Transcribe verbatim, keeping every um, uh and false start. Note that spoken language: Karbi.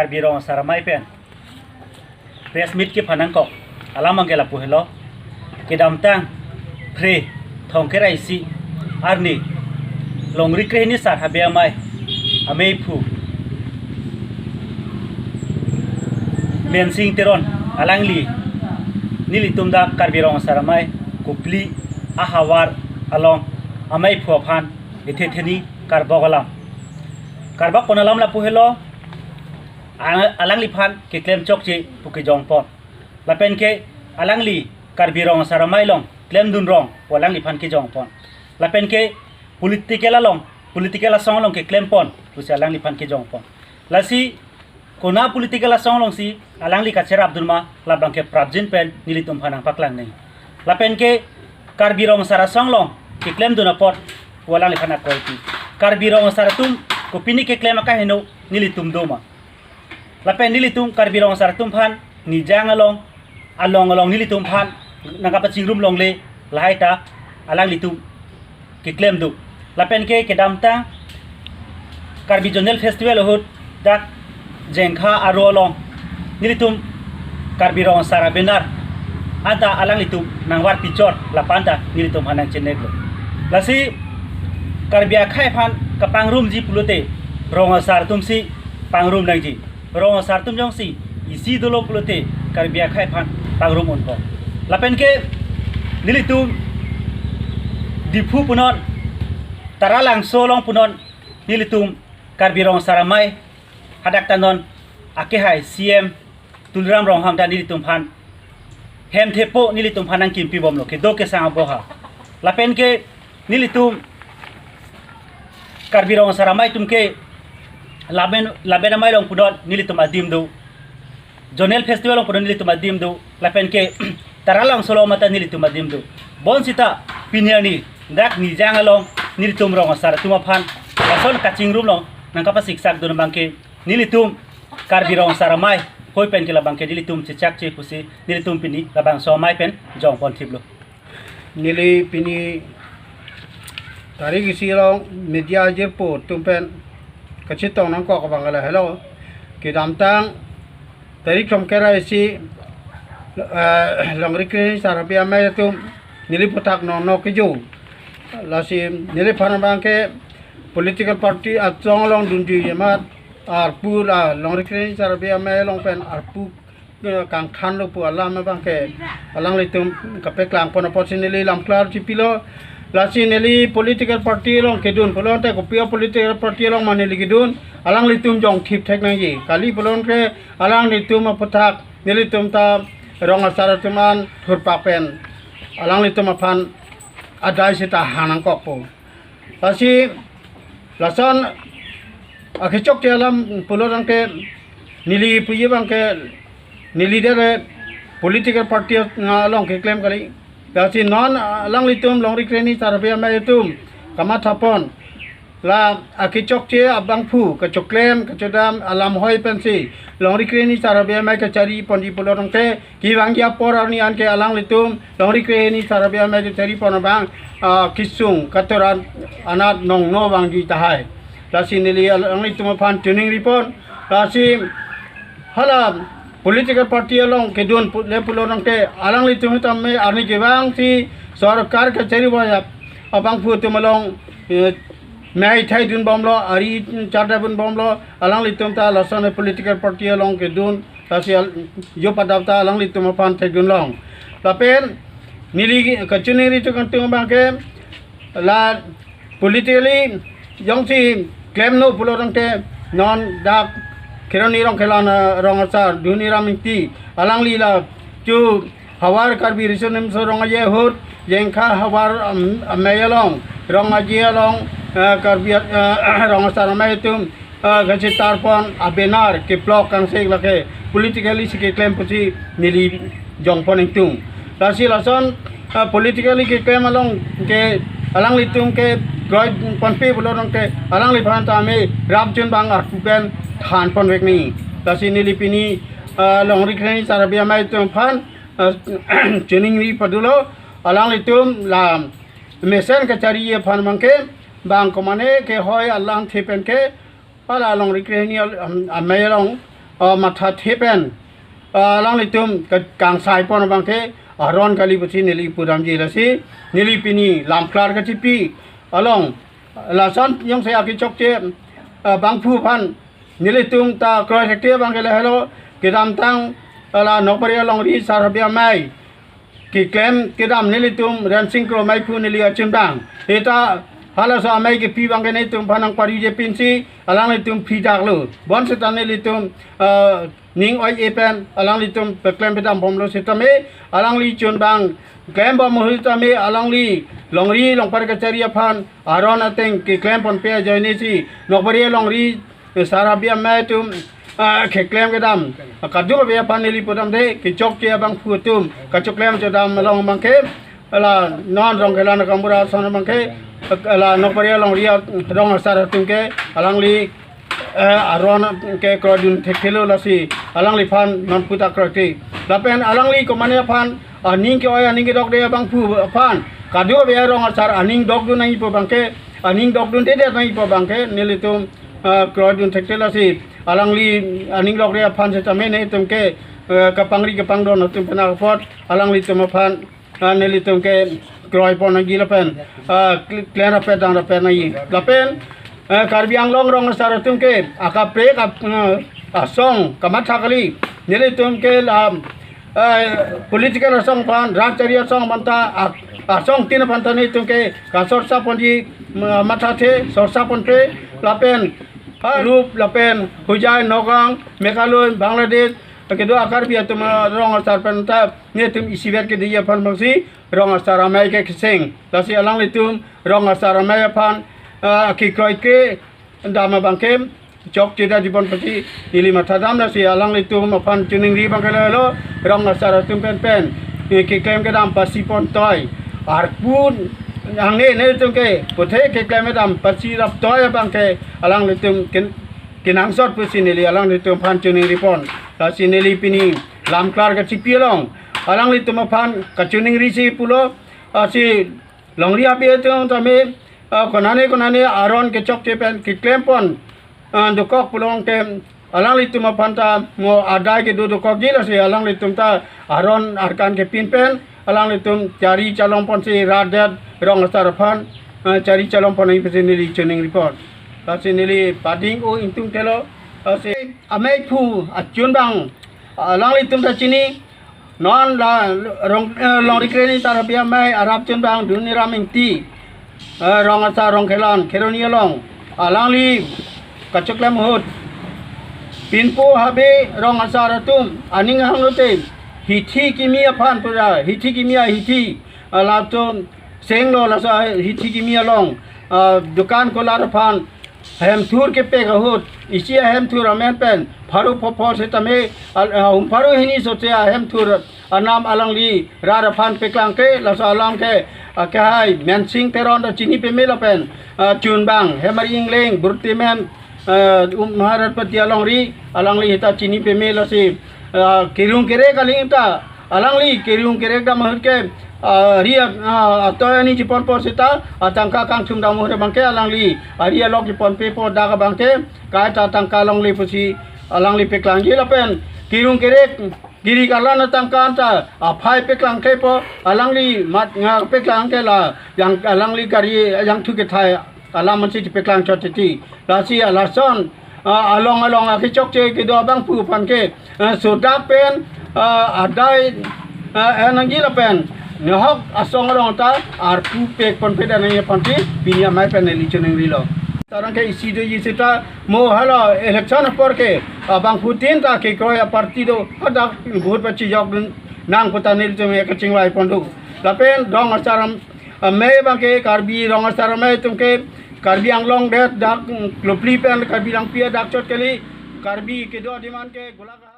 Karbi Rong Asar Amei pen press meet kephan nangkok alam abangke lapu helo. Kedamtang Phre Thomkre ra isi arni Longri Krehini Sar Habe Amei ameiphu Mensing Teron alangli nelitum dak Karbi Rong Asar Amei Kopili ahavar along ameiphu aphan ethe theni karbok alam. Karbok pon alam lapu helo, ang-, alangliphan keklem chokche pu kejong pon. Lapen ke alangli Karbi Rong Asar Amei along klemdun rong pu alangliphan kejong pon. Lapen ke political along, political asong along keklem pon pusi alangliphan kejong pon. Lasi kona political asong alongsi alangli kacherapdun ma, labangke prapjin pen nelitum aphan nangpaklang nang. Lapen ke Karbi Rong Asar asong along keklemdun apot pu alangliphan akoi pi. Karbi Rong Asar atum kopine keklem akaheno nelitum do ma? Lapen nelitum Karbi Rong Asar atum aphan nijang along, along along nelitum aphan nangkapachingrum longle, lahai ta alanglitum keklem do. Lapen ke kedamtang Karbi Zonal Festival ahut dak Jengkha aro along nelitum Karbi Rong Asar a-banner anta alanglitum nangvar pichot, lapu anta nelitum aphan nangchineklo. Lasi Karbi akhei aphan kapangrumji pulote Rong Asar atumsi pangrum nangji. Rong Asar atum jongsi isi dolo pulote Karbi akhei aphan pangrum unpo. Lapen ke nelitum Diphu punon, Taralangso along punon nelitum Karbi Rong Asar Amei hadak ta non akehai C M Tuliram Ronghang ta nelitum aphan hem thepo nelitum aphan nangkimpi bomlo, kedo kesang aboha. Lapen ke nelitum Karbi Rong Asar Amei atum ke Laben, Laben Amei along punon nelitum adim do. Zonal Festival along punon nelitum adim do. Lapen ke Taralangso along mate nelitum adim do. Bonsita pini arni dak nijang along nelitum Rong Asar atum aphan lason kachingrum along nangkapasiksakdun abangke nelitum Karbi Rong Asar Amei hoi pen ke labangke nelitum chechakche pusi nelitum pini labangso amei pen jong pon thiplo. Neli pini tarik isi along media ajirpo atum pen kachetong nangkok abang lahelo. Kedamtang tarik Thomkre ra isi, eh, Longri Krehini Sar Habe Amei atum neli aphuthak nonno kejo. Lasi neliphan abangke political party asong along dunji amat arpu la Longri Krehini Sar Habe Amei along pen arpu, eh, kangkhanlo pu alam abangke alanglitum kapaklang pon apotsi neli lamklar chipilo. Lasi neli political party along kedun pulote kopi a-political party along ma neli kedun, alanglitum jong thip thek nangji. Kali pulote alanglitum aphuthak nelitum ta Rong Asar atum an thurpak pen alanglitum aphan adai seta hang nangkokpo. Lasi lason akechokche alam pulo abangke neli puji abangke neli dere political party along keklem kali. Lasi non alanglitum Longri Krehini Sar Habe Amei atum kamatha pon, la akechokche abangphu kachoklem kachodam alam hoi pensi Longri Krehini Sar Habe Amei kachari ponji pulo abangke kevangji apor arni anke alanglitum Longri Krehini Sar Habe Amei kachari pon abang, ah, kesung kator an-, anat nongno vangji tahai. Lasi neli alanglitum aphan chiningri pon. Lasi hala political party along kedun pu-, le pulo abangke alanglitum tame arni kevangsi sorkar kachari vaya abangphu atum along, eh, mei thai dun bomlo, ari charda dun bomlo, alanglitum ta lason political party along kedun, lasi al-, jo padap ta alanglitum aphan thekdun long. Lapen neli kachiningri tu kantung abangke la politically jongsi klemno pulo abangke non dak Kheroni Rongkhelan, eh, Rong Asar Dhoniram Ingti alangli la chu Havar Karbi Riso Nimso Rong Aje ahut Jengkha Havar, um, Amei along, Rong Aje along, eh, Karbi, eh, Rong Asar Amei atum, eh, kachetar pon a-banner keplok kangsek lake politically si keklem pusi neli jong pon ingtung. Lasi lason, eh, politically keklem along ke alanglitum ke kroi ponpe pulo abangke alangliphan tame rapjun abang arpu pen than ponvek nangji. Lasi neli pini, eh, Longri Krehini Sar Habe Amei atum aphan, eh, chiningri padulo, alanglitum la mesen kachari aphan abangke bang komane kehoi alamthe pen ke hala Longri Krehini al-, am-, Amei along ah, mathathe pen, ah, alanglitum ke-, kangsai pon abangke aron kali pusi neli pudamji, lasi neli pini lamklar kachipi along lason jongsi akichokche, ah, bangphu aphan nelitum ta kroi thekthe abangke lahelo, kedamtang la Nokbari alongri Sar Habi Amei keklem kedam nelitum Rensing Kro Meiphu neli achun abang. Seta halaso amei kepi abangke nelitum aphan nangparije pinsi alanglitum phi daklo. Bonseta nelitum, ah, ning oi-e pen alanglitum peklem pedam bomlo setame, alangli chun abang klem bom ahut tame alangli longri longpar kachari aphan aron ateng keklem ponpe ajoine si Nokbari alongri Sar Habi Amei atum, ah, keklem kedam kadokave aphan neli pudamde, kechokche abangphu atum kachoklem chodam along abangke, la non Rongkhelan Gaonbura ason abangke, la Nokbari alongri rong asar atum ke alangli, eh, aron ke kroidun thekthelo, lasi alangliphan non puta kroite. Lapen alangli komane aphan aning ke-oi aning kedokde abangphu aphan kadokave rong asar aning dokdun nangjipo abangke, aning dokdundedet nangjipo abangke nelitum, eh, kroidun thekthelo, lasi alangli aning dokde aphan setame nelitum ke, eh, kapangri kapangdon atum pen apot alanglitum aphan, ah, nelitum ke kroi pon nangji lapen, ah, kl-, klem rapet dam rapet nangji. Lapen, ah, Karbi Anglong rong asar atum ke akaprek ap-, ah, asong kamatha kali. Nelitum ke la, ah, political asong aphan, rajchari asong aphan ta, ah, asongtin aphan ta nelitum ke kasorsa ponji, ah, mathathe, sorsa ponpe, lapen, ah, Rup, lapen Hojai, Nagaon, Meghalaya, Bangladesh kedo a-Karbi atum, ah, rong asar pen ta nelitum isivet kedoji aphan abangsi rong asar amei ke kecheng. Lasi alanglitum rong asar amei aphan, ah, kekroi kedam abangke chokche daji pon pusi neli mathadam, lasi alanglitum aphan choningri abangke lahelo, rong asar atum pen pen, eh, keklem kedam pasi pon toi. Arpu angne nelitum ke puthe keklem kedam pasi rap toi abangke alanglitum ken-, kenangsot pusi neli alanglitum aphan choningri pon. Lasi neli pini lamklar kachipi along alanglitum aphan kachoningri si pulo, ah, si longri api atum tame, ah, konane konane aron kechokche pen keklem pon, ah, dokok pulo tangte alanglitum aphan ta mo adai kedo dokokji, lasi alanglitum ta aron arkan kepin pen alanglitum chari chalong ponsi rat det rong asar aphan, ah, chari chalong pon nangji pusi neli choningri pon. Lasi neli pading o ingtung telo, lasi ameiphu achun abang alanglitum ta chini, non la rong, eh, longri kreni Sar Habi Amei arap chun abang Doniram Ingti, eh, rong asar Rongkhelan Kheroni along alangli kachoklem ahut pinpo habe rong asar atum aning hanglote hithi kimi aphan pura, hithi kimi ahithi, ah, latum senglo, laso hithi kimi along, ah, dukan kolar aphan hemthur kepek ahut, isi ahemthur amen pen pharo phopho setame, al-, ah, hum pharo hini sose ahemthur anam alangli rat aphan peklangkle, laso alam ke, ah, kehai Mensing Teron ta chini peme lapen, ah, chun abang Hemari Ingleng, Burti Mem, ah, um, Maharatpati alongri, alangli seta chini peme, lasi, ah, kerung kerek aling ta alangli kerung kerek dam ahut ke, ah, ari, ah, atoi ani chipon pon seta, ah, tangka kangthum dam ahut abangke alangli ari alok chiponpepo, dak abangke kaita tangka longle pusi alangli peklangji lapen kerung kerek kiri kalan atangka anta aphai peklangklepo, alangli mat nga peklang ke la yang alangli gari yang thu kethai alam ansi chipeklang chot titi. Lasi alason, ah, along along akichokche kedo abangphu aphan ke, ah, sodak pen, ah, adai, ah, en nangji lapen nehok asong along ta arpu pek ponpe dam nangji aphansi pini amei pen neli choningrilo. Sarang ke isi doji seta mo hala election apor ke abangphutin ta kekroi aparty do, hadak vote pachijokdun nang pu ta nelitum kachingvai pon do. Lapen rong asar am- amei abangke, Karbi rong asar amei atum ke Karbi Anglong det dak, mm, Lopli pen Karbi Langpi adak chot kali, Karbi kedo demand ke Golaghat.